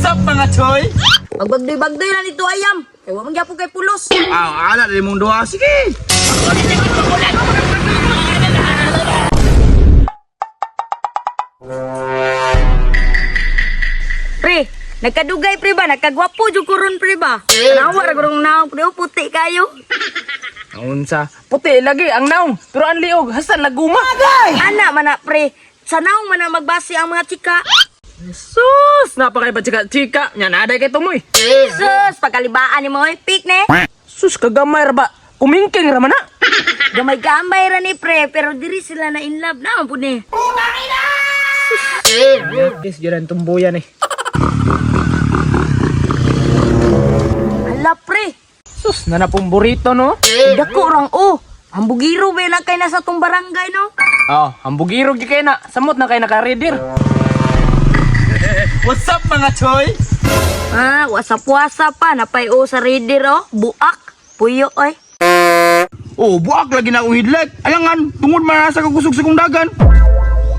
up mga choy? Magbagdoy-bagdoy na nito ayam. Kay wa man gyapon kay pulos. Ah, ala dili mong duha. Sige. Pre, nagkadugay pre ba? Nagkagwapo jud ko ron pre ba? Tanawa ra gurong naong pre, oh, puti kayo. Unsa? Puti lagi ang naong, pero ang liog hasan naguma. Ana man na pre, sa naong man na magbase ang mga chika. Sus, napakay pa chika chika. Nya naday kay tumoy. Sus, pagkalibaan nimo oy, pick ne. Sus, kagamay ra ba? Kumingking ra man na. Gamay-gamay ra ni pre, pero diri sila na in love na pud ni. Yes, jud ang tumbuyan eh. Hala pre, Sus, nanapong burrito no. dako rang oh. Hambugiro ba na kay nasa tong barangay no? Oh, hambugiro gyud kay na. Samot na kay naka-reader. What's up mga choy? Ah, wasa-wasa pa napay o sa reader oh, buak, puyo oy. Oh, buak lagi na akong headlight. Alangan, tungod man na sa kakusog sa kong dagan.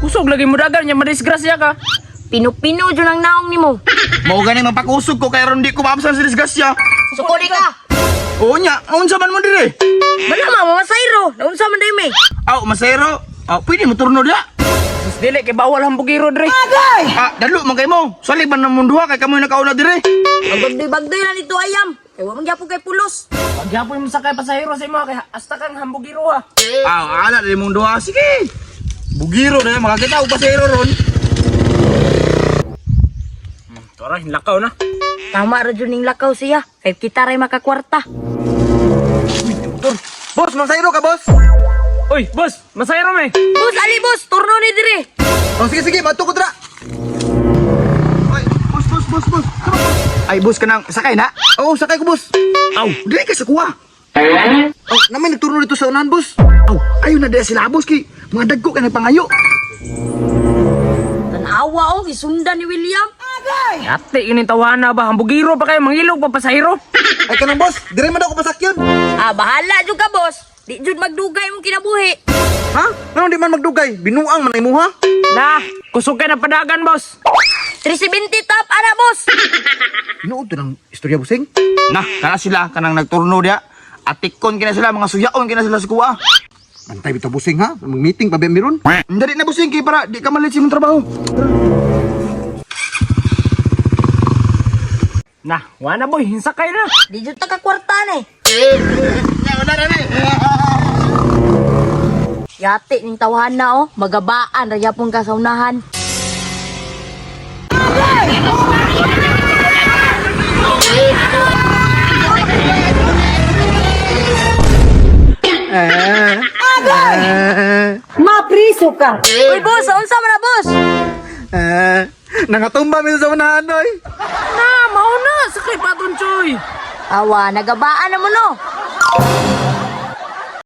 Kusog lagi mo dagan nya madisgrasya ka. Pino-pino jud ang naong nimo. Mao gani mapakusog ko kay aron di ko maabsan sa disgrasya. Sukuli ka. Oo nya, unsa man mo dire? Wala ma, masayro. Naunsa man day may. Aw, masero. Aw, pwede mo turno diha. Sus, dili kay bawal hambugiro dre. Ah, dalo man kay mo. Salig man na mong duha kay kamoy nakauna dire. Magbagdoy-bagdoy na nito ayam. Kay wa man gyapon kay pulos. Pagyapon mo sakay pasahero sa imo kay hasta kang hambugiro ha. Ah, ala dili mong duha. Sige. Bugiro na makakita og pasero ron. Tara, lakaw na. Tama ra jud ning lakaw siya. Kay kita ray makakwarta. Boss, masayro ka, boss? Uy, boss, masayro may. Boss, ali boss, turno ni dire. Oh, sige, sige, mato ko dra. Ay, boss, boss, boss, boss. Ay, boss kanang sakay na. Oo, sakay ko, boss. Aw, dili ka sa kuha. Oh, namin nagturno dito sa unahan, boss. Aw, ayo na diha sila boss kay mga dagko kay nagpangayo. Tanawa oh, gisundan ni William. Ate, ini tawana ba? Hambugiro pa kayo, mangilog pa pasahero. Ay, kanang boss, dire man daw ko pasakyon. Ah, bahala jud ka boss. Di jud magdugay mong kinabuhi. Ha? Ngano di man magdugay? Binuang man ay muha. Na, kusog kay na padagan, boss. 370 top ana boss. Tinuod to ng istorya, bossing. Nah, kana sila kanang nagturno diha. Atikon kina sila, mga suyaon kina sila sa kuha. Bantay bitaw, bossing, ha? Mag-meeting pa ba meron? Dali na bossing kay para di ka malit sa imong trabaho. Na, wana boy, hinsakay na. Di jud ta ka kwarta ni. Yati ning tawhana oh, magabaan ra gyapon ka sa unahan. Mapriso ka. Uy boss, unsa man na boss? Eh, nangatumba mi sa unahan, oy. Na, mao na, sakay pa ton, Choy. Awa, nagabaan na mo no.